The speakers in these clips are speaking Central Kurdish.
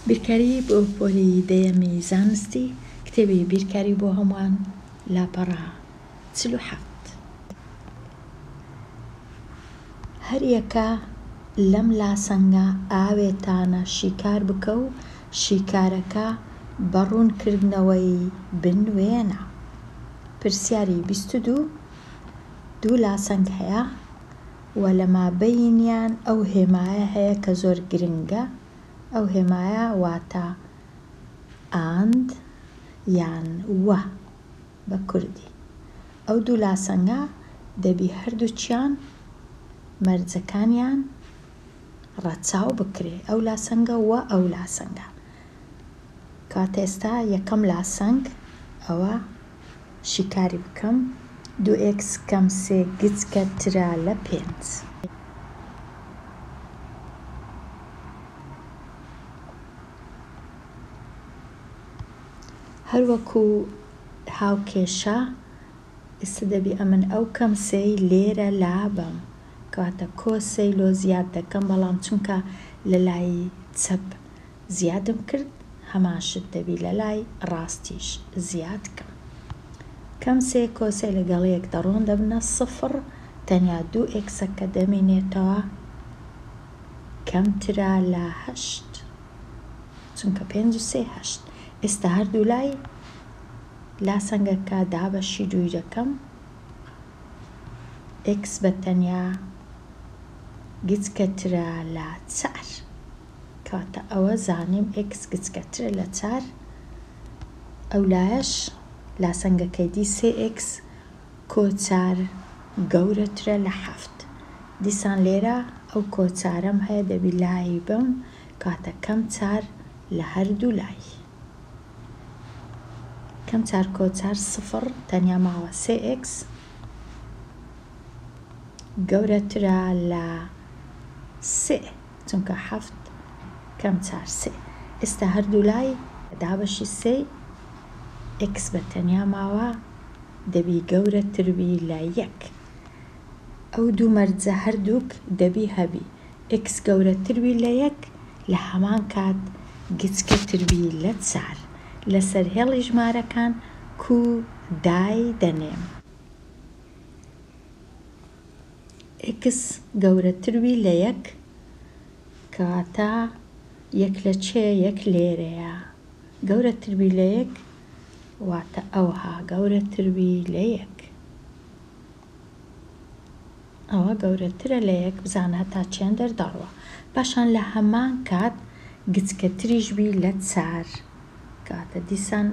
بیرکاری بۆ پۆلی دەیەمی زانستی، کتێبی بیرکاری بۆ هەمووان، لاپەڕە 47. هەریەکە لەم لاسەنگە ئاوێتانە شیکار بکە و شیکارەکە بە ڕوونکردنەوەی بنوێنە. پرسیاری 22، دوو لاسەنگ هەیە و لە مابەینیان ئەو هێمایە هەیە کە زۆر گرنگە، ئەو هێمایە واتە and یان وە بە کوردی. ئەو دوو لاسەنگە دەبی هەردووکیان مەرجەکانیان ڕەچاو بکرێ، ئەو لاسەنگە وە ئەو لاسەنگە. کەواتە ئێستا یەکەم لاسەنگ ئەوە شیکاری بکەم، دوو ئێکس کەم سێ گچکە ترە لە پێنج. هەر وەکو هاوکێشە ئێستا دەبی ئەمن ئەو کەم سێی لێرە لابەم، کەواتە کۆ سێی لۆ زیاد دەکەم، بەڵام چونکە لە لای چەپ زیادم کرد هەمان شت دەبی لە لای ڕاستیش زیاد کەم. کەم سێ کۆ سێ لەگەڵ یەک دەڕۆن دەبنە سفڕ، تەنیا دوو ئێکسەکە دەمینێتەوە کەمترە لە هەشت، چونکە پێنج و سێ هەشت. ئێستا هەردوو لای لاسەنگەکە دابەشی دووی دەکەم، ئێکس بە تەنیا گچکەترە لە چار. کەواتە ئەوە زانیم ئێکس گچکەترە لە چار، ئەو لایەش لاسەنگەکەی دی سێ ئێکس کۆ چار گەورەترە لە حەفت. دیسان لێرە ئەو کۆ چارەم هەیە دەبی لای بم، کەواتە کەم چار لە هەردوو لای. کەم چار کۆ چار سفڕ، تەنیا ماوە سێ ئێکس گەورەترە لە سێ، چونکە حەفت کەم چار سێ. ئێستا هەردوو لای دابەشی سێی ئێکس بە تەنیا ماوە دەبی گەورەتر بی لە یەک. ئەو دوو مەرجە هەردووک دەبی هەبی، ئێکس گەورەتر بی لە یەک لە هەمان کات گچکەتر بی لە چار. لەسەر هێڵی ژمارەکان کوو دای دەنێم. ئێکس گەورەتر بی لە یەک، کەواتە یەک لە چێ یەک لێرەیە، گەورەتر بی لە یەک واتە ئەوها گەورەتر بی لە یەک، ئەوە گەورەترە لە یەک، بزانە هەتا چێندەر دەڕوا. پاشان لە هەمان کات گچکەتریش بی لە چار، کەواتە دیسان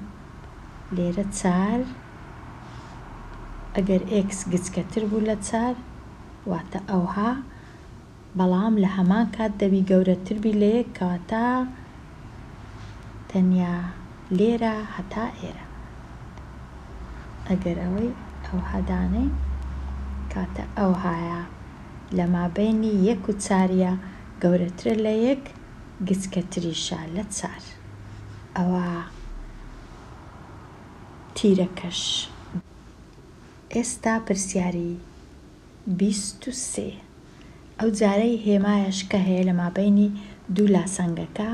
لێرە چار، ئەگەر ئێکس گچکەتر بوو لە چار واتە ئەوها، بەڵام لە هەمان کات دەبی گەورەتر بی لە یەک، کەواتە تەنیا لێرە هەتا ئێرە. ئەگەر ئەوەی ئەوها دانێین کەواتە ئەوهایە لە مابەینی یەک و چاریە گەورەترە لە یەک گچکەتریشە لە چار. ئەوە تیرەکەش. ئێستا پرسیاری 23. ئەو جارەی هێمایەش کە هەیە لە مابەینی دوو لاسەنگەکە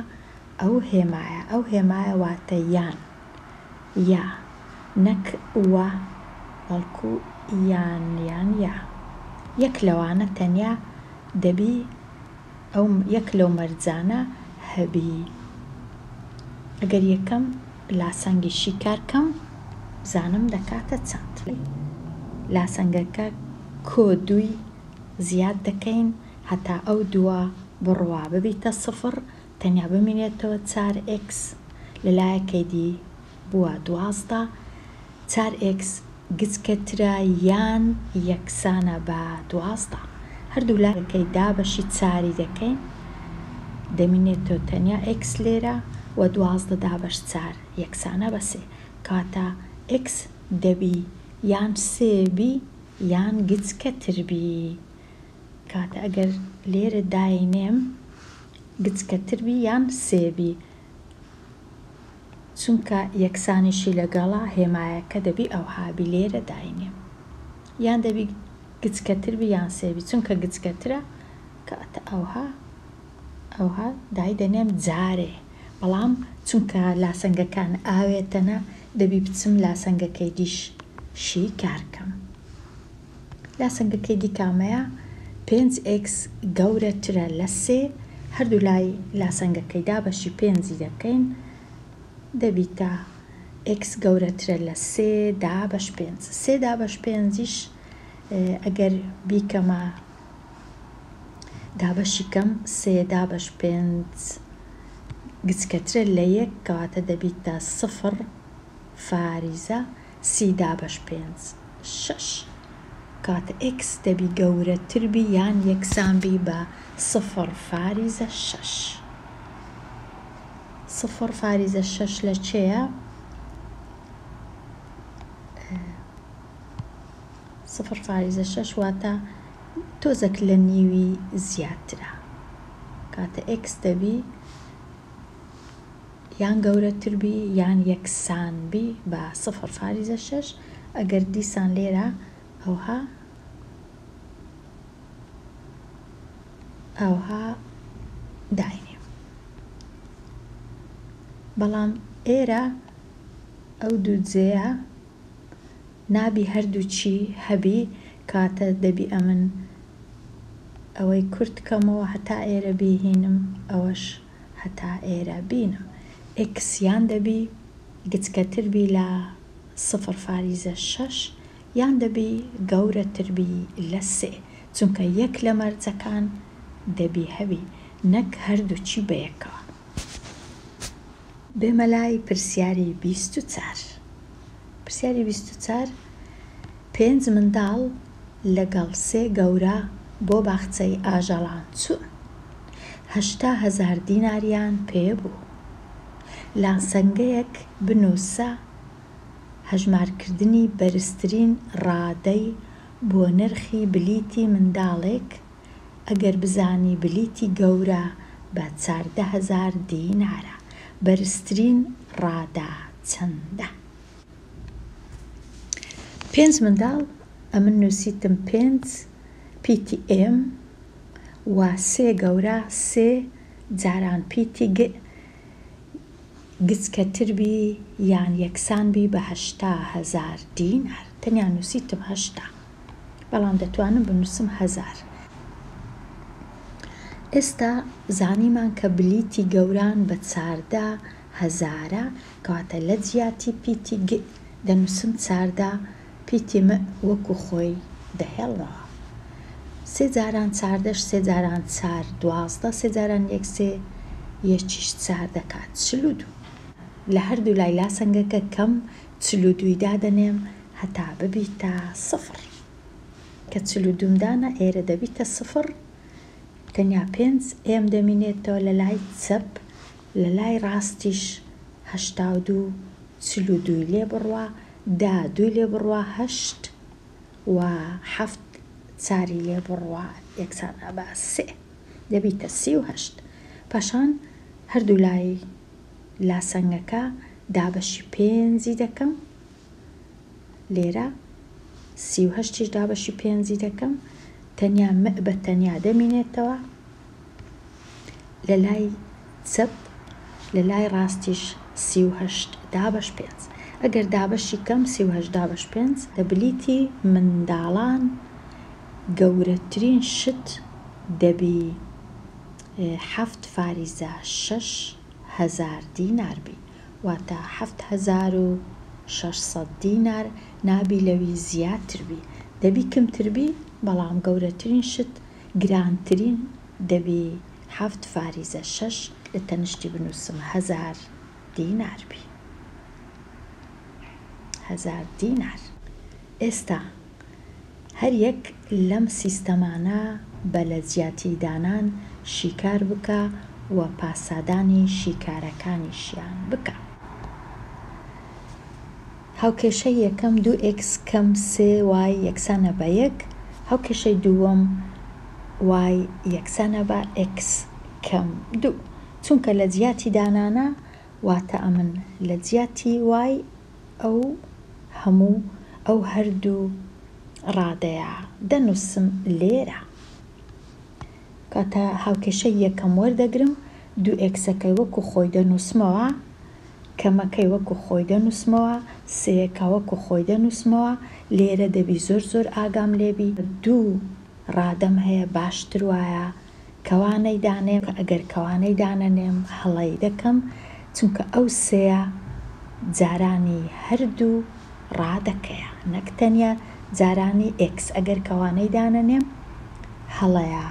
ئەو هێمایە، ئەو هێمایە واتە یان، یا، نەک وە بەڵکو یان یان یا. یەک لەوانە تەنیا دەبی ئەو یەک لەو مەرجانە هەبی. ئەگەر یەکەم لاسەنگی شیکار کەم بزانم دەکاتە چەند. لاسەنگەکە کۆ دووی زیاد دەکەین هەتا ئەو دووە بڕوا ببیتە سفڕ، تەنیا بمینێتەوە چار ئێکس، لە لایەکەی دی بووە 12، چار ئێکس گچکەترە یان یەکسانە بە 12. هەردوو لایەکەی دابەشی چاری دەکەین، دەمینێتەوە تەنیا ئێکس لێرە و 12 دابەش چار یەکسانە بە سێ. کەواتە ئێکس دەبی یان سێ بی یان گچکەتر بی. کەواتە ئەگەر لێرە داینێم گچکەتر بی یان سێ بی، چونکە یەکسانیشی لەگەڵا هێمایەکە دەبی ئەوها بی، لێرە داینێم یان دەبی گچکەتر بی یان سێ بی، چونکە گچکەترە کەواتە ئەوها ئەوها دایدەنێم جارێ. بەڵام چونکە لاسەنگەکان ئاوێتەنە دەبی بچم لاسەنگەکەی دیش شیکار کەم. لاسەنگەکەی دی کامەیە؟ پێنج ئێکس گەورەترە لە سێ، هەردوو لای لاسەنگەکەی دابەشی پێنجی دەکەین دەبیتە ئێکس گەورەترە لە سێ دابەش پێنج. سێ دابەش پێنجیش ئەگەر بیکەمە دابەشی کەم سێ دابەش پێنج گچکەترە لە یەک کەواتە دەبیتە سفڕ فاریزە سی دابەش پێنج شەش کەواتە ئێکس دەبی گەورەتر بی یان یەکسان بی بە سفڕ فاریزە شەش سفڕ فاریزە شەش لە چێیە؟ سفر فاریزە شەش واتە تۆزەک لە نیوی زیاترە کاتە ئێکس دەبی یان گەورەتر بی یان یەکسان بی بە سفر فاریزە شەش ئەگەر دیسان لێرە ئەوها ئەوها داینێ بەڵام ئێرە ئەو دوو جێیە نابی هەردووکی هەبی کاتە دەبی ئەمن ئەوەی کورت کەمەوە هەتا ئێرە بیهینم ئەوەش هەتا ئێرە بینم ئێکس یان دەبی گچکەتر بی لە سفر فاریزە شەش یان دەبی گەورەتر بی لە سێ چونکە یەک لە مەرجەکان دەبی هەبی نەک هەردووکی بەیەکەوە. بێمە لای پرسیاری 24. پرسیاری 24، پێنج منداڵ لەگەڵ سێ گەورە بۆ باخچەی ئاژەڵان چوون. 80,000 دیناریان پێ بوو. لاسەنگەیەک بنووسە هەژمارکردنی بەرزترین ڕادەی بۆ نرخی بلیتی منداڵێک ئەگەر بزانی بلیتی گەورە بە 14,000 دینارە، بەرزترین ڕادە چەندە؟ پێنج منداڵ، ئەمن نووسیتم پێنج پیتی ئێم و سێ گەورە سێ جاران پیتی گ گچکەتر بی یان یەکسان بی بە 80,000 دینار. تەنیا نووسیتم هەشتا بەڵام دەتوانم بنووسم هەزار. ئێستا زانیمان کە بلیتی گەوران بە چاردە هەزارە، کەواتە لە جیاتی پیتی گ دەنووسم چاردە، پیتی م وەکو خۆی دەهێڵمەوە. سێ جاران چاردەش سێ جاران چار دوازدە، سێ جاران یەک سێ یەکیش چار دەکات 42. لە هەردوو لای لاسەنگەکە کەم 42ی دادەنێم هەتا ببیتە سفر. کە 42م دانا ئێرە دەبیتە سفر، تەنیا پێنج ئێم دەمینێتەوە لە لای چەپ، لە لای ڕاستیش 82 42ی لێ بڕوا، دا دووی لێ بڕوا هەشت و حەفت چاری لێ بڕوا یەکسانە بە سێ، دەبیتە 38. پاشان هەردوو لای لاسەنگەکە دابەشی پێنجی دەکەم، لێرە 38یش دابەشی پێنجی دەکەم، تەنیا م بە تەنیا دەمینێتەوە لە لای چەپ، لە لای ڕاستیش 38 دابەش پێنج. ئەگەر دابەشی کەم 38 دابەش پێنج لە بلیتی منداڵان گەورەترین شت دەبی حەفت فاریزە 6,000 دینار بی، واتە 7600 دینار، نابی لەوی زیاتر بی، دەبی کەمتر بی، بەڵام گەورەترین شت گرانترین دەبی حەفت فاریزە شەش لە تەنشتی بنووسم هەزار دینار بی. هەزار دینار. ئێستا هەر یەک لەم سیستەمانە بە لە جیاتی دانان شیکار بکە و پاسادانی شیکارەکانیشیان بکە. هاوکێشەی یەکەم دوو ئێکس کەم سێ وای یەکسانە بە یەک، هاوکێشەی دووەم وای یەکسانە بە ئێکس کەم دوو. چونکە لە جیاتی دانانە، واتە ئەمن لە جیاتی وای ئەو هەموو ئەو هەردوو ڕادەیە دەنووسم لێرە. کاتە هاوکێشەی یەکەم وەردەگرم. دوو ئێکسەکەی وەکو خۆی دەنووسمەوە، کەمەکەی وەکو خۆی دەنووسمەوە، سێیەکە وەکو خۆی دەنووسمەوە، لێرە دەبی زۆر زۆر ئاگام لێبی، دوو ڕادەم هەیە باشتر وایە کەوانەی دانێم، ئەگەر کەوانەی دانەنێم هەڵەی دەکەم، چونکە ئەو سێیە جارانی هەردوو ڕادەکەیە نەک تەنیا جارانی ئێکس، ئەگەر کەوانەی دانەنێم هەڵەیە.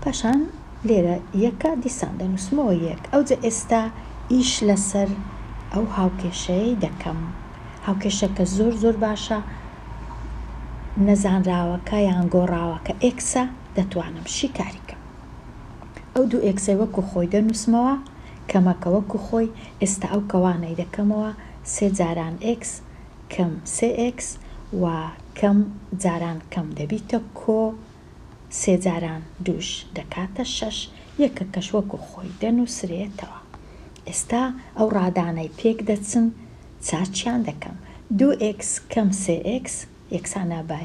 پاشان لێرە یەکە دیسان دەنووسمەوە یەک، ئەوجە ئێستا ئیش لەسەر ئەو هاوکێشەیەی دەکەم. هاوکێشەکە زۆر زۆر باشە، نەزانراوەکە یان گۆڕاوەکە ئێکسە، دەتوانم شیکاری کەم. ئەو دوو ئێکسەی وەکو خۆی دەنووسمەوە، کەمەکە وەکو خۆی، ئێستا ئەو کەوانەی دەکەمەوە، سێ جاران ئێکس کەم سێ ئێکس و کەم جاران کەم دەبیتە کۆ سێ جاران دووش دەکاتە شەش، یەکەکەش وەکو خۆی دەنووسرێتەوە. ئێستا ئەو ڕادانەی پێک دەچن چاکیان دەکەم. دوو ئێکس کەم سێ ئێکس یەکسانە بە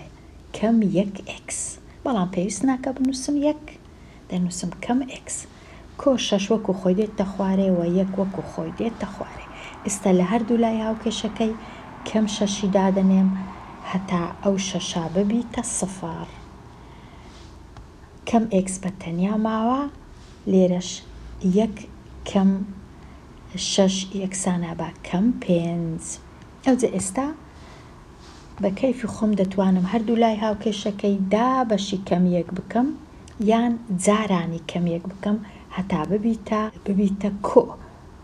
کەم یەک ئێکس. بەڵام پێویست ناکا بنووسم یەک، دەنووسم کەم ئێکس. کۆ شەش وەکو خۆی دێتە خوارێ و یەک وەکو خۆی دێتە خوارێ. ئێستا لە هەردوو لای هاوکێشەکەی کەم شەشی دادەنێم هەتا ئەو شەشە ببیتە سفر. کەم ئێکس بە تەنیا ماوە، لێرەش یەک کەم شەش یەکسانە بە کەم پێنج. ئەوجە ئێستا بە کەیفی خۆم دەتوانم هەردوو لای هاوکێشەکەی دا بەشی کەم یەک بکەم یان جارانی کەم یەک بکەم هەتا ببیتە ببیتە کۆ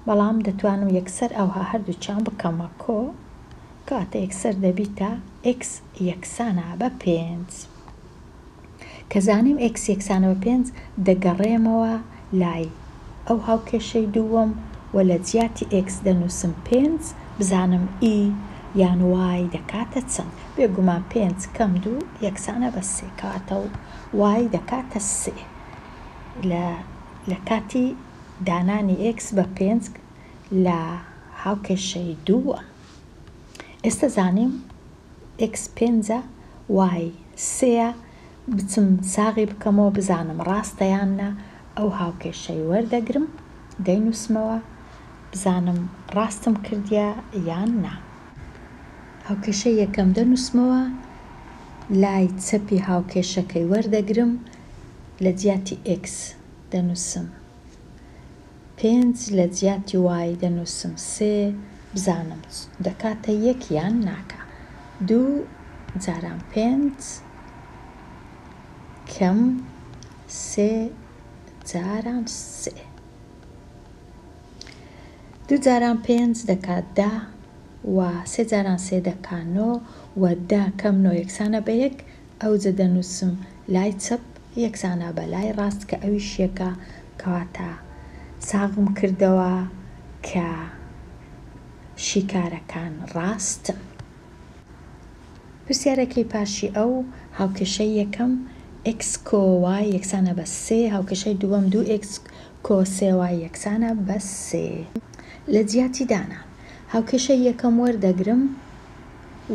بەڵام دەتوانم یەکسەر ئەوها هەردووکیان بکەمە کۆ کەواتە یەکسەر دەبیتە ئێکس یەکسانە بە پێنج. کە زانیم ئێکس یەکسانە بە پێنج، دەگەڕێمەوە لای ئەو هاوکێشەی دووەم و لە جیاتی ئێکس دەنووسم پێنج، بزانم ئی یان وای دەکاتە چەند؟ بێگومان پێنج کەم دوو یەکسانە بە سێ، کەواتە وای دەکاتە سێ. لە لە کاتی دانانی ئێکس بە پێنج لە هاوکێشەی دووەم. ئێستە زانیم ئێکس پێنجە وای سێیە بچم ساغی بکەمەوە بزانم ڕاستە یان نا ئەو هاوکێشەی وەردەگرم دەینوسمەوە بزانم ڕاستم کردیە یان نا. هاوکێشەی یەکەم دەنوسمەوە لای چەپی هاوکێشەکەی وەردەگرم لە جیاتی ئێکس دەنوسم. پێنج لە جیاتی وای دەنووسم سێ بزانم دەکاتە یەک یان ناکا دوو جاران پێنج کەم سێ جاران سێ دوو جاران پێنج دەکات دە و سێ جاران سێ دەکا نۆ و دە کەم نۆ یەکسانە بە یەک ئەوجە دەنووسم لای چەپ یەکسانە بە لای ڕاست کە ئەویش یەکە کەواتە ساغم کردەوە کە شیکارەکان ڕاستن. پرسیارەکەی پاشی ئەو هاوکێشەی یەکەم ئێکس کۆ وای یەکسانە بە سێ هاوکێشەی دووەم دوو ئێکس کۆ سێ وای یەکسانە بە سێ. لە جیاتی دانان هاوکێشەی یەکەم وەردەگرم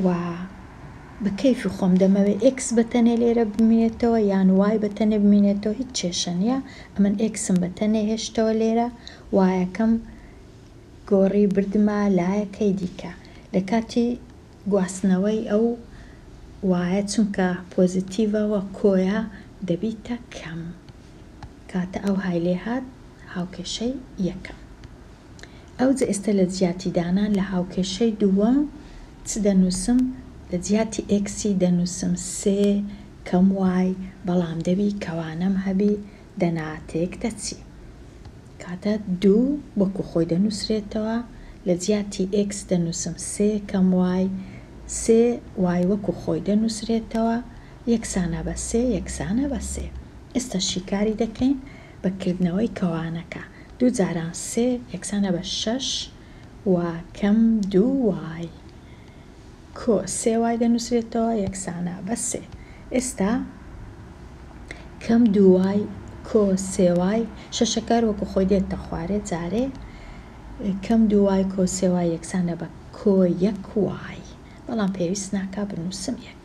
و بە کەیفی خۆم دەمەوێ ئێکس بە تەنێ لێرە بمینێتەوە یان وای بە تەنێ بمینێتەوە هیچ کێشە نییە ئەمن ئێکسم بە تەنێ هێشتەوە لێرە وایەکەم گۆڕی بردمە لایەکەی دیکە لە کاتی گواستنەوەی ئەو وایە چونکە پۆزیتیڤە و کۆیە دەبیتە کەم کاتە ئەوهای لێ هات هاوکێشەی یەکەم. ئەوجە ئێستا لە جیاتی دانان لە هاوکێشەی دووەم چ دەنووسم؟ لە جیاتی ئێکسی دەنووسم سێ کەم وای، بەڵام دەبی کەوانەم هەبی دەنا تێک دەچی. کاتە دوو وەکو خۆی دەنووسرێتەوە، لە جیاتی ئێکس دەنووسم سێ کەم وای، سێ وای وەکو خۆی دەنووسرێتەوە، یەکسانە بە سێ یەکسانە بە سێ. ئێستا شیکاری دەکەین بە کردنەوەی کەوانەکە. دوو جاران سێ یەکسانە بە شەش و کەم دوو وای. کۆ سێ وای دەنووسرێتەوە یەکسانە بە سێ. ئێستا کەم دوو وای کۆ سێ وای شەشەکە هەر وەکو خۆی دێتە خوارێ جارێ کەم دوو وای کۆ سێ وای یەکسانە بە کۆ یەک وای بەڵام پێویست ناکا بنووسم یەک.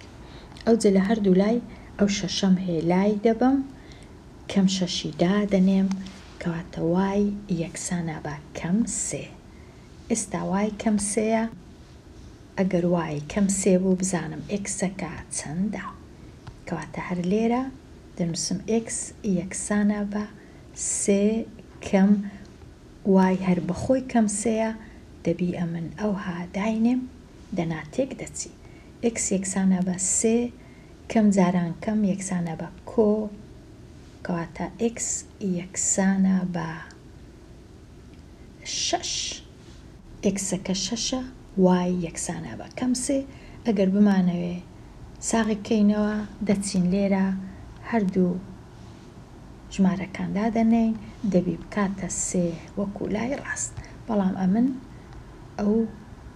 ئەوجە لە هەردوو لای ئەو شەشەم هەیە لای دەبەم کەم شەشی دادەنێم. کەواتە y یەکسانە بە کەم سێ. ئێستا y کەم سێیە، ئەگەر y کەم سێ بوو بزانم x ەکە چەندە. کەواتە هەر لێرە دەنووسم x یەکسانە بە سێ کەم y هەر بەخۆی کەم سێیە، دەبی ئەمن ئەوها داینێم دەنا تێک دەچی. x یەکسانە بە سێ کەم جاران کەم یەکسانە بە کۆ، کەواتە x یەکسانە بە شەش. ئێکسەکە شەشە، y یەکسانە بە کەم سێ، ئەگەر بمانەوێ ساغی بکەینەوە دەچین لێرە هەردوو ژمارەکان دادەنێین دەبی بکاتە سێ وەکو لای ڕاست، بەڵام ئەمن ئەو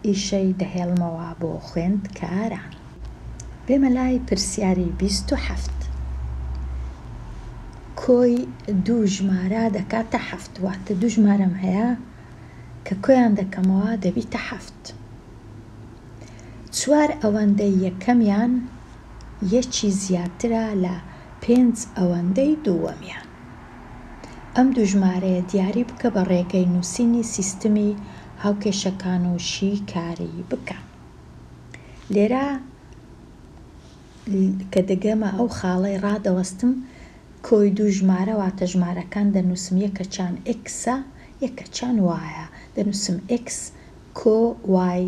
ئیشەی دەهێڵمەوە بۆ خوێندکاران. بێمە لای پرسیاری 27. کۆی دوو ژمارە دەکاتە حەفت، واتە دوو ژمارەم هەیە کە کۆیان دەکەمەوە دەبیتە حەفت. چوار ئەوەندەی یەکەمیان یەکی زیاترە لە پێنج ئەوەندەی دووەمیان. ئەم دوو ژمارەیە دیاری بکە بە ڕێگەی نووسینی سیستمی هاوکێشەکان و شیکاری بکە. لێرە کە دەگەمە ئەو خاڵەی ڕادەوەستم کۆی دوو ژمارە واتە ژمارەکان دەنووسم یەکەچان ئێکسە یەکەچان وایە دەنووسم ئێکس کۆ وای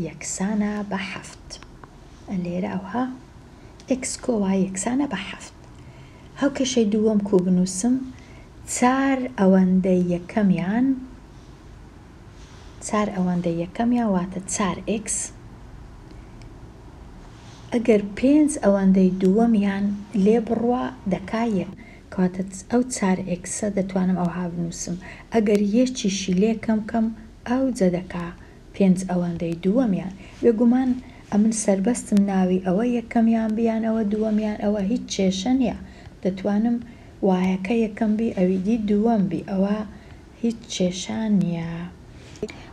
یەکسانە بە حەفت. لێرە ئەوها ئێکس کۆ وای یەکسانە بە حەفت. هاوکێشەی دووەم کو بنووسم چار ئەوەندەی یەکەمیان چار ئەوەندەی یەکەمیان واتە چار ئێکس ئەگەر پێنج ئەوەندەی دووەمیان لێ بڕوا دەکا یەک. کەواتە ئەو چار ئێکسە دەتوانم ئەوها بنووسم ئەگەر یەکیشی لێ کەم کەم ئەوجە دەکا پێنج ئەوەندەی دووەمیان. بێگومان ئەمن سەربەستم ناوی ئەوە یەکەمیان بی یان ئەوە دووەمیان ئەوە هیچ کێشە نیە دەتوانم وایەکە یەکەم بی ئەوی دی دووەم بی ئەوە هیچ کێشە نیە.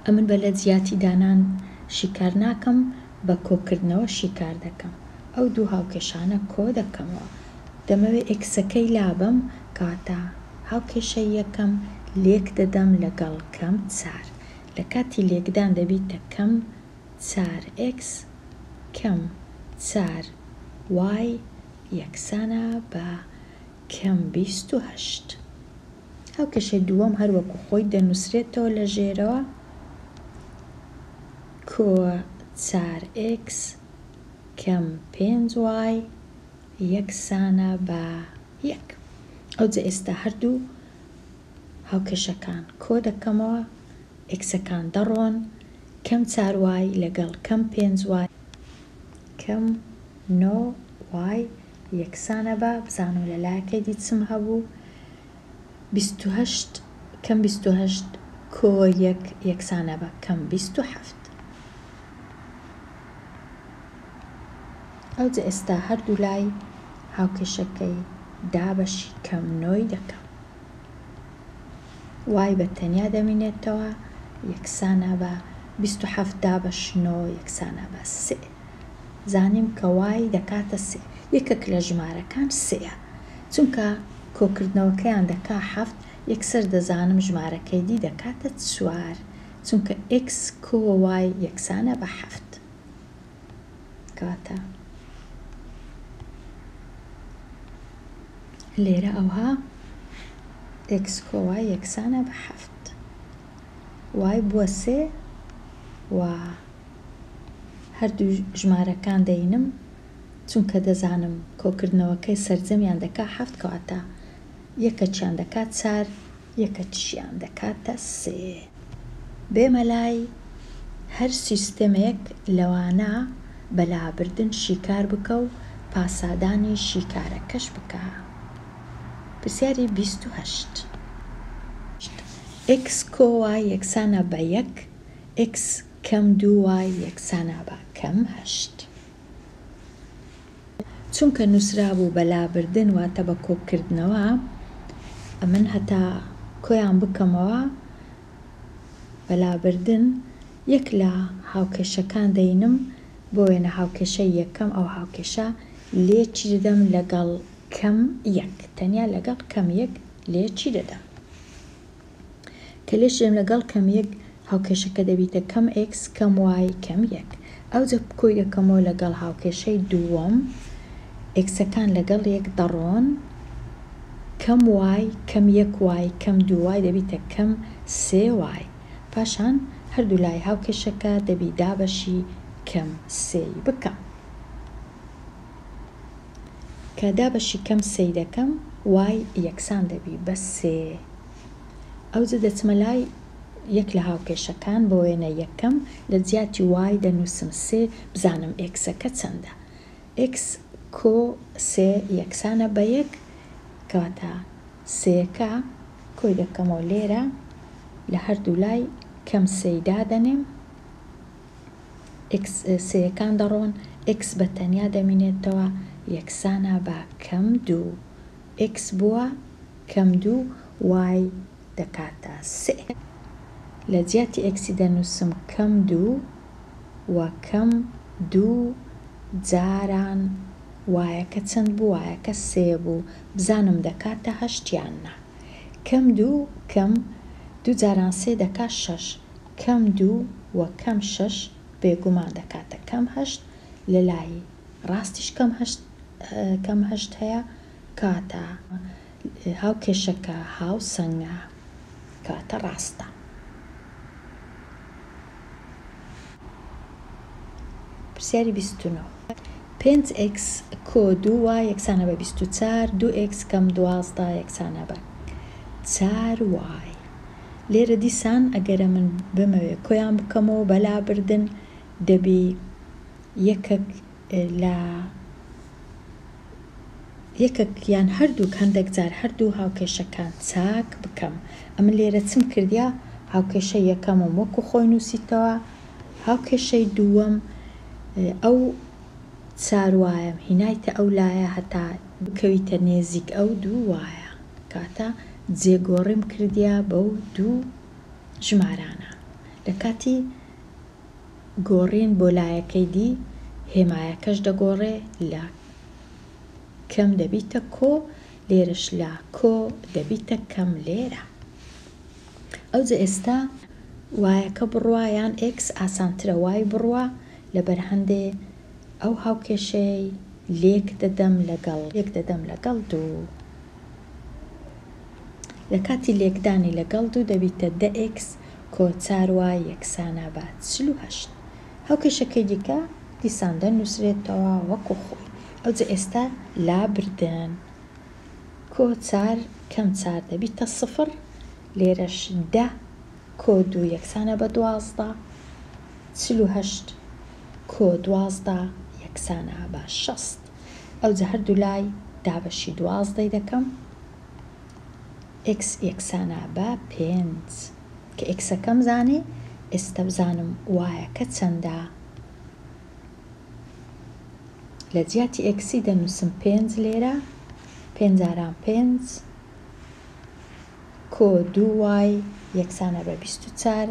ئەمن بە لە جیاتی دانان شیکار ناکەم بە کۆکردنەوە شیکار دەکەم ئەو دوو هاوکێشانە کۆ دەکەمەوە دەمەوێ ئێکسەکەی لابەم کەواتە هاوکێشەی یەکەم لێک دەدەم لەگەڵ کەم چار لە کاتی لێکدان دەبیتە کەم چار ئێکس کەم چار وای یەکسانە بە کەم 28. هاوکێشەی دووەم هەر وەکو خۆی دەنووسرێتەوە لە ژێرەوە کۆ چار ئێکس کەم پێنج وای یەکسانە بە یەک. ئەوجە ئێستا هەردوو هاوکێشەکان کۆ دەکەمەوە، ئێکسەکان دەڕۆن، کەم چار وای لەگەڵ کەم پێنج وای کەم نۆ وای یەکسانە بە، بزانم لە لایەکەی دی چم هەبوو، 28 کەم 28 کۆ یەک یەکسانە بە کەم 27. ئەوجە ئێستا هەردوو لای هاوکێشەکەی دابەشی کەم نۆی دەکەم. وای بە تەنیا دەمینێتەوە یەکسانە بە 27 دابەش نۆ یەکسانە بە سێ. زانیم کە وای دەکاتە سێ. یەکێک لە ژمارەکان سێیە. چونکە کۆکردنەوەکەیان دەکا حەفت، یەکسەر دەزانم ژمارەکەی دی دەکاتە چوار. چونکە ئێکس کۆ وای یەکسانە بە حەفت. کەواتە لێرە ئەوها ئێکس کۆ وای یەکسانە بە حەفت. وای بووە سێ و هەردوو ژمارەکان دەینم چونکە دەزانم کۆکردنەوەکەی سەرجەمیان دەکا حەفت، کەواتە یەکەکیان دەکا چار، یەکەکیشیان دەکاتە سێ. بێمە لای هەر سیستەمێک لەوانە بە لابردن شیکار بکە و پاسادانی شیکارەکەش بکە. پرسیاری 28. ئێکس کۆ وای یەکسانە بە یەک، ئێکس کەم دوو وای یەکسانە بە کەم هەشت. چونکە نووسرابوو بە لابردن واتە بە کۆکردنەوە، ئەمن هەتا کۆیان بکەمەوە بە لابردن یەک لە هاوکێشەکان دەینم، بۆ وێنە هاوکێشەی یەکەم ئەو هاوکێشە لێکی دەدەم لەگەڵ کەم یەک، تەنیا لەگەڵ کەم یەک لێکی دەدەم. کە لێشێم لەگەڵ کەم یەک هاوکێشەکە دەبیتە کەم ئێکس کەم وای کەم یەک. ئەوجە کۆی دەکەمەوە لەگەڵ هاوکێشەی دووەم، ئێکسەکان لەگەڵ یەک دەڕۆن، کەم وای کەم یەک وای کەم دوو وای دەبیتە کەم سێ وای. پاشان هەردوو لای هاوکێشەکە دەبی دابەشی کەم سێی بکەم. کە دابەشی کەم سێی دەکەم وای یەکسان دەبی بە سێ. ئەوجە دەچمە لای یەک لە هاوکێشەکان بۆ وێنە یەکەم لە جیاتی وای دەنووسم سێ بزانم ئێکسەکە چەندە. ئێکس کۆ سێ یەکسانە بە یەک کەواتە سێیەکە کۆی دەکەمەوە لێرە لە هەردوو لای کەم سێی دادەنێم ئێکس سێیەکان دەڕۆن ئێکس بە تەنیا دەمینێتەوە یەکسانە بە کەم دوو ئێکس بووە کەم دوو وای دەکاتە سێ. لە جیاتی ئێکسی دەنووسم کەم دوو و کەم دوو جاران وایەکە چەند بوو وایەکە سێ بوو بزانم دەکاتە هەشت یان نا کەم دوو کەم دوو جاران سێ دەکا شەش کەم دوو و کەم شەش بێگومان دەکاتە کەم هەشت لە لای ڕاستیش کەم هەشت کەم هەشت هەیە کاتە هاوکێشەکە هاوسەنگە کاتە ڕاستە. پرسیاری 29. پێنج ئێکس کۆ دوو وای یەکسانە بە 24، دوو ئێکس کەم 12 یەکسانە بە چار وای. لێرە دیسان ئەگەرە من بمەوێ کۆیان بکەمەوە بە لابردن دەبی یەکەک لە یەکەک یان هەردووک هەندەک جار هەردوو هاوکێشەکان چاک بکەم. ئەمن لێرە چم کردیە؟ هاوکێشەی یەکەمم وەکو خۆی نووسیتەوە، هاوکێشەی دووەم ئەو چار وایەم هینایتە ئەو لایە هەتا بکەویتە نێزیک ئەو دوو وایە. کاتە جێگۆڕیم کردیە بەو دوو ژمارانە. لە کاتی گۆڕین بۆ لایەکەی دی هێمایەکەش دەگۆڕێ لە کەم دەبیتە کۆ لێرەش لە کۆ دەبیتە کەم لێرە ئەوجە ئێستا وایەکە بڕوا یان ئێکس ئاسانترە وای بڕوا لەبەر هەندێ ئەو هاوکێشەیەی لێک دەدەم لەگەڵ لێک دەدەم لەگەڵ دوو لە کاتی لێکدانی لەگەڵ دوو دەبیتە دە ئێکس کۆ چار وای یەکسانە بە 48. هاوکێشەکەی دیکە دیسان دەنووسرێتەوە وەکو خۆی. ئەوجە ئێستا لابردن کۆ چار کەم چار دەبیتە سفر، لێرەش دە کۆ دوو یەکسانە بە 12، 48 کۆ 12 یەکسانە بە 60. ئەوجە هەردوو لای دابەشی دوازدەی دەکەم، ئێکس یەکسانە بە پێنج. کە ئێکسەکەم زانی ئێستا بزانم وایەکە چەندە. لە جیاتی ئێکسی دەنووسم پێنج لێرە، پێنج جاران پێنج کۆ دوو وای یەکسانە بە 24،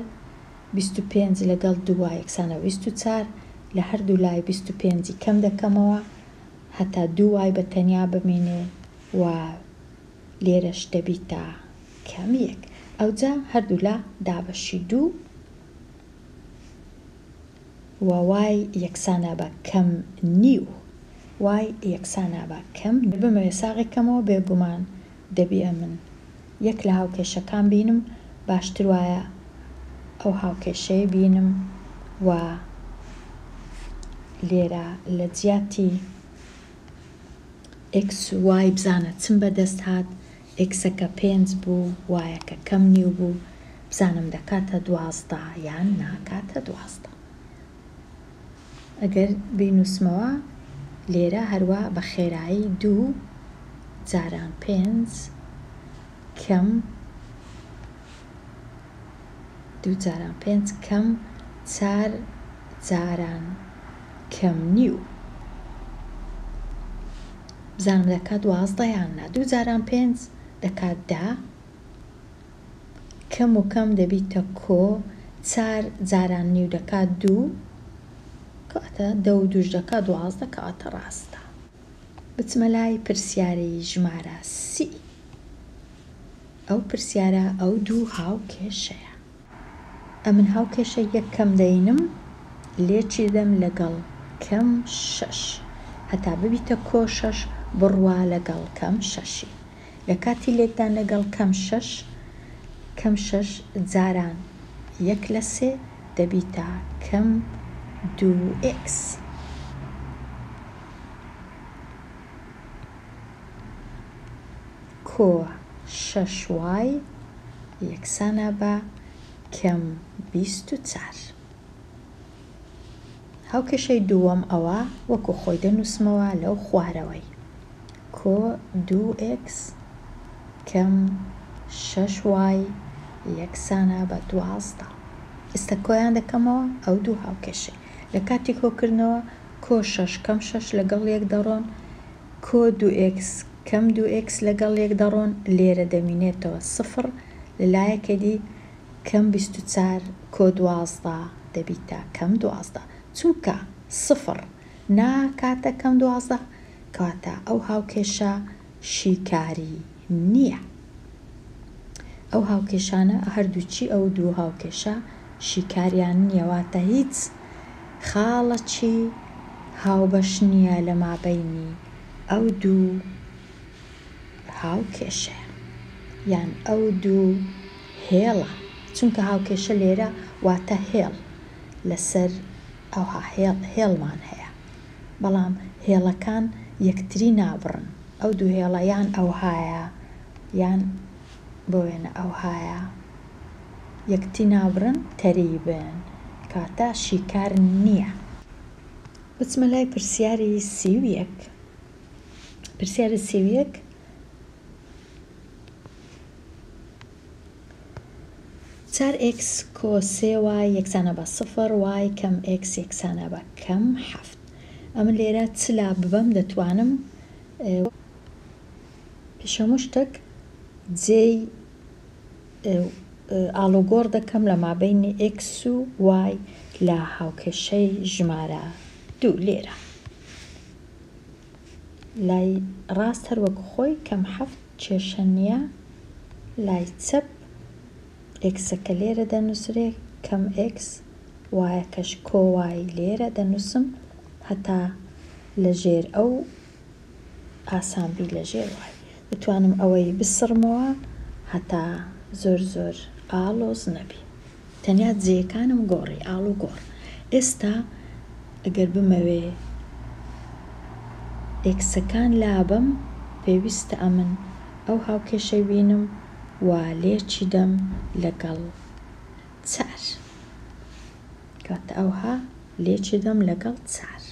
25 لەگەڵ دوو وای یەکسانە بە 24، لە هەردوو لای 25ی کەم دەکەمەوە هەتا دوو وای بە تەنیا بمینێ و لێرەش دەبیتە کەم یەک. ئەوجا هەردوولا دابەشی دوو و وای یەکسانە بە کەم نیو. وای یەکسانە بە کەم نیو. بمەوێ ساغی کەمەوە بێگومان دەبی ئەمن یەک لە هاوکێشەکان بینم، باشتر وایە ئەو هاوکێشەیە بینم و لێرە لە جیاتی ئێکس و وای بزانە چم بەدەست هات، ئێکسەکە پێنج بوو وایەکە کەم نیو بوو، بزانم دەکاتە 12 یان ناکاتە 12. ئەگەر بینووسمەوە لێرە هەروا بە خێرایی دوو جاران پێنج کەم دوو جاران پێنج کەم چار جاران کەم نیو بزانم دەکات 12 یان نا. دوو جاران پێنج دەکات دە، کەم و کەم دەبیتە کۆ، چار جاران نیو دەکات دوو، کەواتە دە و دووش دەکات 12، کەواتە ڕاستە. بچمە لای پرسیاری ژمارە 30. ئەو پرسیارە ئەو دوو هاوکێشەیە. ئەمن هاوکێشەی یەکەم دەینم لێکی دەم لەگەڵ کەم شەش هەتا ببیتە کۆ شەش بڕوا لەگەڵ کەم شەشی لە کاتی لێکدان لەگەڵ کەم شەش کەم شەش جاران یەک لە سێ دەبیتە کەم دوو ئێکس. کۆ شەش وای یەکسانە بە کەم 24. هاوکێشەی دووەم ئەوە وەکو خۆی دەنووسمەوە لەو خوارەوەی کۆ دوو ئێکس کەم شەش وای یەکسانە بە 12. ئێستا کۆیان دەکەمەوە ئەو دوو هاوکێشەی لە کاتی کۆکردنەوە کۆ شەش کەم شەش لەگەڵ یەک دەڕۆن، کۆ دوو ئێکس کەم دوو ئێکس لەگەڵ یەک دەڕۆن، لێرە دەمینێتەوە سفڕ، لە لایەکەی دی کەم 24 کۆ 12 دەبیتە کەم 12، چونکە سفڕ ناکاتە کەم 12، کەواتە ئەو هاوکێشە شیکاری نییە. ئەو هاوکێشانە هەردووچی ئەو دوو هاوکێشە شیکاریان نییە، واتە هیچ خاڵەکی هاوبەش نییە لە مابەینی ئەو دوو هاوکێشەیە یان ئەو دوو هێڵە، چونکە هاوکێشە لێرە واتە هێڵ لەسەر ئەوها هێڵ هێڵمان هەیە، بەڵام هێڵەکان یەکتری نابڕن، ئەو دوو هێڵە یان ئەوهایە یان بۆ وێنە ئەوهایە یەکتری نابڕن تەریبن، کەواتە شیکار نییە. بچمە لای پرسیاری 31. پرسیاری 31 چار ئێکس کۆ سێ وای یەکسانە بە سفر وای کەم ئێکس یەکسانە بە کەم حەفت. ئەمن لێرە چ لا ببەم دەتوانم پێش هەموو شتێک جێی ئاڵوگۆڕ دەکەم لە مابەینی ئێکس و وای لە هاوکێشەی ژمارە دوو لێرە لای ڕاست هەر وەک خۆی کەم حەفت کێشە نییە، لای چەپ ئێکسەکە لێرە دەنووسرێ کەم ئێکس وایەکەش کۆ وای لێرە دەنووسم هەتا لەژێر ئەو ئاسان بی لەژێر وای دەتوانم ئەوەی بسڕمەوە هەتا زۆر زۆر ئاڵۆز نەبی. تەنیا جێیەکانم گۆڕی ئاڵوگۆڕ. ئێستا ئەگەر بمەوێ ئێکسەکان لابەم پێویستە ئەمن ئەو هاوکێشەی بینم و لێکی دەم لەگەڵ چار. کەواتە ئەوها لێکی دەم لەگەڵ چار.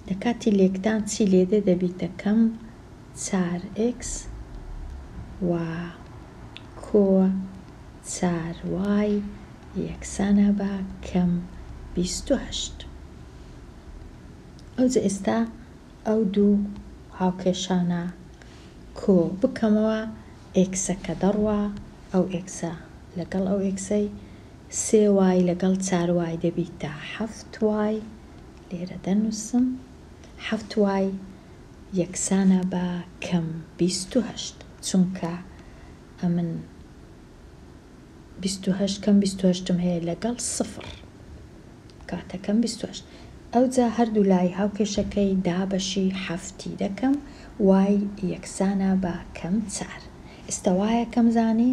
لە کاتی لێکدان چی لێدێ دەبیتە کەم چار ئێکس و کۆ چار وای یەکسانە بە کەم 28. ئەوجە ئێستا ئەو دوو هاوکێشانە کۆ بکەمەوە، ئێکسەکە دەڕوا، ئەو ئێکسە لەگەڵ ئەو ئێکسەی سێ وای لەگەڵ چار وای دەبیتە حەفت وای، لێرە دەنووسم حەفت وای یەکسانە بە کەم 28، چونکە ئەمن 28 کەم 28م هەیە لەگەڵ سفر، کاتە کەم 28. ئەوجا هەردوو لای هاوکێشەکەی دابەشی حەفتی دەکەم، وای یەکسانە بە کەم چار. ئێستا وایەکەم زانی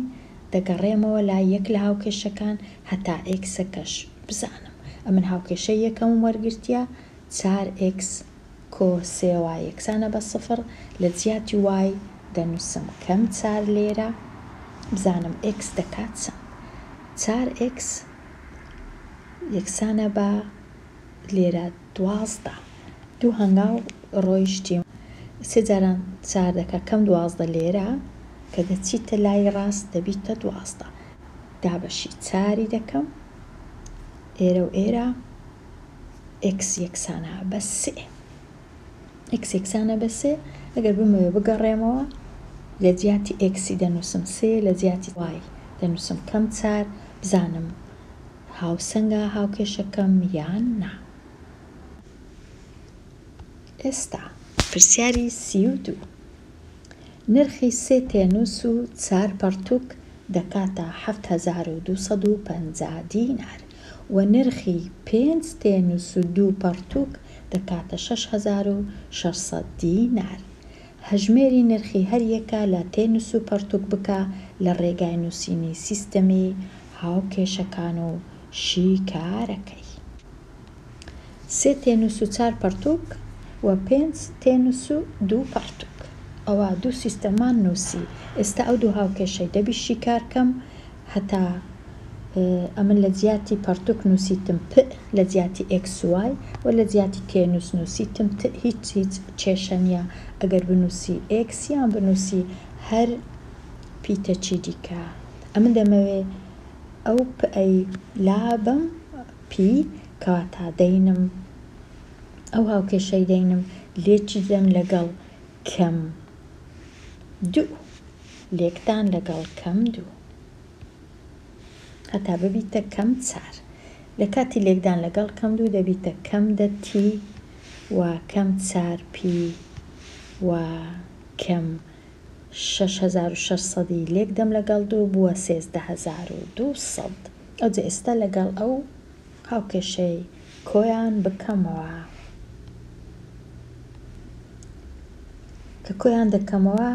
دەگەڕێمەوە لای یەک لە هاوکێشەکان هەتا ئێکسەکەش بزانم. ئەمن هاوکێشەی یەکەمم وەرگرتیە چار ئێکس کۆ سێ وای یەکسانە بە سفر، لە جیاتی وای دەنووسم کەم چار لێرە بزانم ئێکس دەکات چەند. چار ئێکس یەکسانە بە لێرە 12. دوو هەنگاو ڕۆیشتیم سێ جاران چار دەکا کەم 12 لێرە کە دەچیتە لای ڕاست دەبیتە 12. دابەشی چاری دەکەم ئێرە و ئێرە ئێکس یەکسانە بە سێ. ئێکس یەکسانە بە سێ ئەگەر بمەوێ بگەڕێمەوە لە جیاتی ئێکسی دەنووسم سێ، لە جیاتی وای دەنووسم کەم چار، بزانم هاوسەنگە هاوکێشەکەم یان نا. ئێستا پرسیاری 32. نرخی سێ تێنووس و چار پەڕتووک دەکاتە 7250 دینار و نرخی پێنج تێنووس و دوو پەڕتووک دەکاتە 6600 دینار. هەژمێری نرخی هەریەکە لە تێنووس و پەڕتووک بکە لە ڕێگای نووسینی سیستەمی هاوکێشەکان و شیکارەکەی. سێ تێنووس و چار پەڕتووک و پێنج تێنووس و دوو پەڕتووک. ئەوە دوو سیستەممان نووسی. ئێستا ئەو دوو هاوکێشەی دەبی شیکار کەم هەتا ئەمن لە جیاتی پەڕتووک نووسیتم پ لە جیاتی ئێکس و وای و لە جیاتی تێنووس نووسیتم ت هیچ هیچ کێشە نییە ئەگەر بنووسی ئێکس یان بنووسی هەر پیتەکی دیکە. ئەمن دەمەوێ ئەو پ ەی لابەم پی کەواتە دەینم ئەو هاوکێشەی دەینم لێکی دەم لەگەڵ کەم دوو لێکدان لەگەڵ کەم دوو هەتا ببیتە کەم چار لە کاتی لێکدان لەگەڵ کەم دوو دەبیتە کەم دە تی و کەم چار پی و کەم 6600 ی لێک دەم لەگەڵ دوو بووە 13200 ئەوجە ئێستا لەگەڵ ئەو هاوکێشەی کۆیان بکەمەوە کە کۆیان دەکەمەوە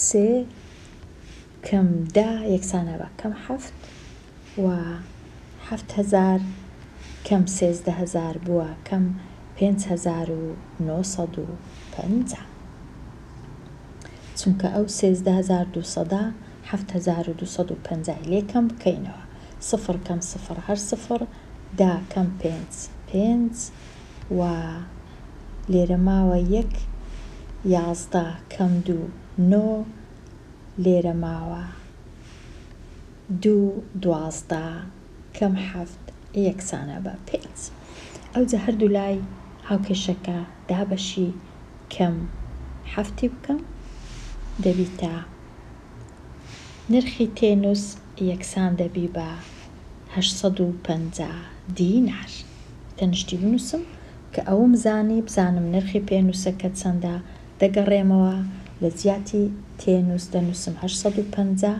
سێ کەم دە یەکسانە بە کەم حەفت و 7000 کەم 13000 بووە کەم 5950 چونکە ئەو 13200 7250 ی لێ کەم بکەینەوە سفر کەم سفر هەر سفر دە کەم پێنج پێنج و لێرە ماوە یەک 11 کەم دوو نۆ لێرە ماوە دوو 12 کەم حەفت یەکسانە بە پێنج. ئەوجا هەردوو لای هاوکێشەکە دابەشی کەم حەفتی بکەم دەبیتە نرخی تێنووس یەکسان دەبی بە 850 دینار. تەنیشتی بنووسم کە ئەوم زانی بزانم نرخی پێنووسەکە چەندە دەگەڕێمەوە لە جیاتی تێنووس دەنووسم 850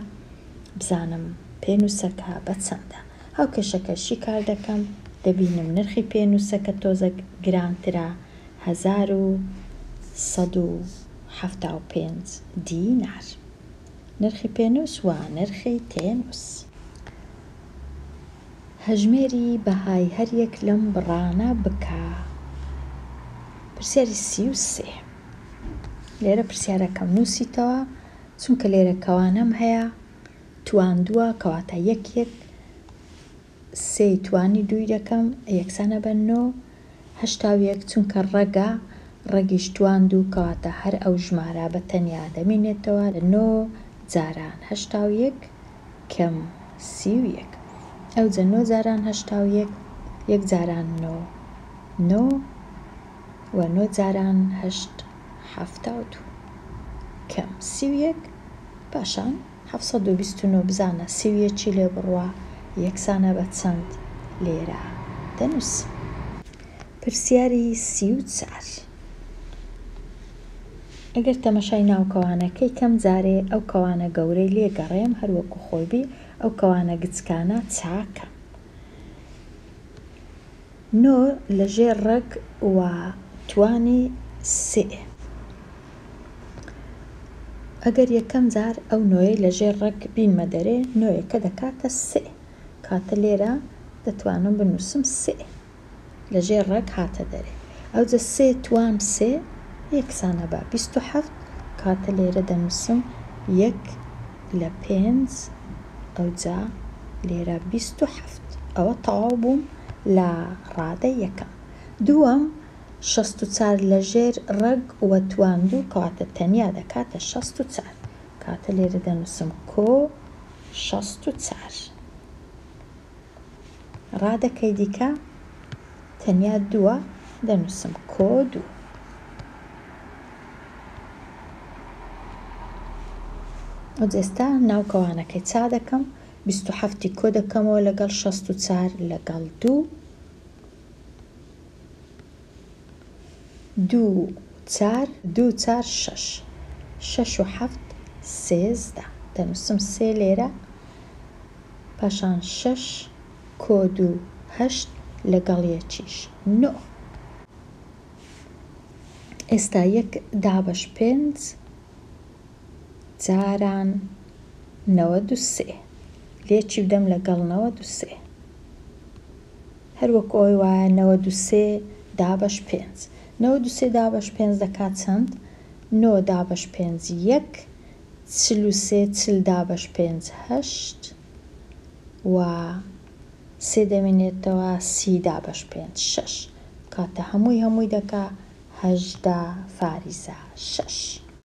بزانم پێنووسەکە بە چەندە. هاوکێشەکە شیکار دەکەم دەبینم نرخی پێنووسەکە تۆزە گرانترە 1175 دینار. نرخی پێنووس و نرخی تێنووس. هەژمێری بەهای هەریەک لەم بڕانە بکە. پرسیاری 33. لێرە پرسیارەکەم نووسیتەوە چونکە لێرە کەوانەم هەیە تواندووە کەواتە یەک یەک سێی توانی دووی دەکەم یەکسانە بە نۆ 81 چونکە ڕەگە ڕەگیش تواندوو کەواتە هەر ئەو ژمارە بە تەنیا دەمینێتەوە لە نۆ جاران 81 کەم 31 ئەوجە نۆ جاران 81 یەک جاران نۆ نۆ و نۆ جاران هەشت 72 کەم 31 پاشان 729 بزانە 31 لێ بڕوا یەکسانە بە چەند لێرە دەنووسم. پرسیاری 34. ئەگەر تەمەشای ناو کەوانەکەی کەم جارێ ئەو کەوانە گەورەی لێ گەڕێم هەر وەکو خۆی بی ئەو کەوانە گچکانە چاکەم. نۆ لە ژێر ڕەگ و توانی سێ. ئەگەر یەکەم جار ئەو نۆیەی لە ژێر ڕەگ بینمە دەرێ نۆیەکە دەکاتە سێ. کاتە لێرە دەتوانم بنووسم سێ. لە ژێر ڕەگ هاتە دەرێ. ئەوجە سێ توان سێ یەکسانە بە 27 کاتە لێرە دەنووسم یەک لە پێنج ئەوجا لێرە 27 ئەوە تەواو بووم لە ڕادە یەکەم. دووەم 64 لە ژێر ڕەگ و توان دوو کەواتە تەنیا دەکاتە 64 کاتە لێرە دەنووسم کۆ 64 ڕادەکەی دیکە تەنیا دووە دەنووسم کۆ دوو. ئەوجا ئێستا ناو کەوانەکەی چا دەکەم 27 کۆ دەکەمەوە لەگەڵ 64 لەگەڵ دوو دوو چار دوو چار شەش. شەش و حەفت 13. دەنووسم سێ لێرە، پاشان شەش کۆ دوو هەشت لەگەڵ یەکیش نۆ. ئێستا یەک دابەش پێنج جاران 93 لێکی بدەم لەگەڵ 93، هەر وەکو ئەوەی وایە 93 دابەش پێنج. 93 دابەش پێنج دەکات چەند؟ نۆ دابەش پێنج یەک، 43 40 دابەش پێنج هەشت و سێ دەمێنێتەوە 30 دابەش پێنج شەش. کاتە هەمووی دەکا 18 فاریزە شەش.